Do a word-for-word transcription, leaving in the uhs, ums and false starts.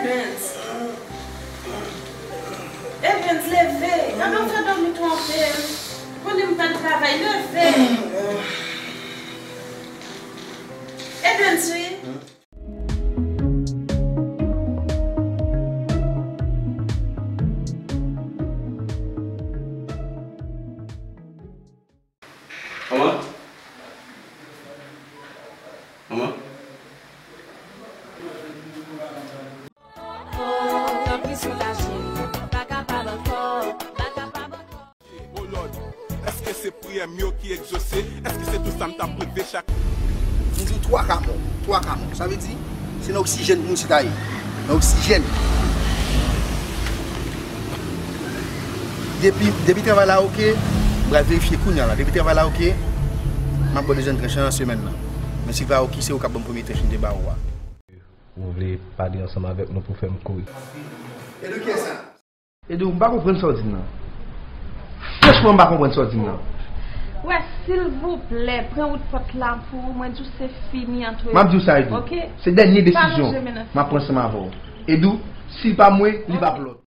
Evans. Evans, leve. Anben, ou fè dòmi twonpe m. Konnen m pral travay, leve. Evans, wi. Manman? Manman? Tanpri soulaje m, m pa kapab ankò, m pa kapab ankò. Oh Lord, èske se priyè m yo ki egzose? Èske se tou sa m t ap reve chak M di w twa ka mò, twa ka mò. Sa vle di, se nan oksijèn pou nou chita ye. Nan oksijèn. Depi, depi travay la oke, m pral verifye kounye a la. Depi travay la oke, m ap ba w dezyèm tranch lan nan semèn nan. Men si l pa oke, se ou k ap ban m premye tranch m te ba ou a. Ou vle pale ansanm avèk nou pou fè m kouri. E de kiyès sa? Edo, m pa konprann sa w di m nan. Franchman, m pa konprann sa w di m nan. Wè, silvouplè, pran wout pòt la pou ou. Mwen di w se fini ant nou. M ap di w sa, Edo. Oke? Se dènye desizyon m ap pran ansanm avè w. Edo, si l pa mwen, li p ap lòt.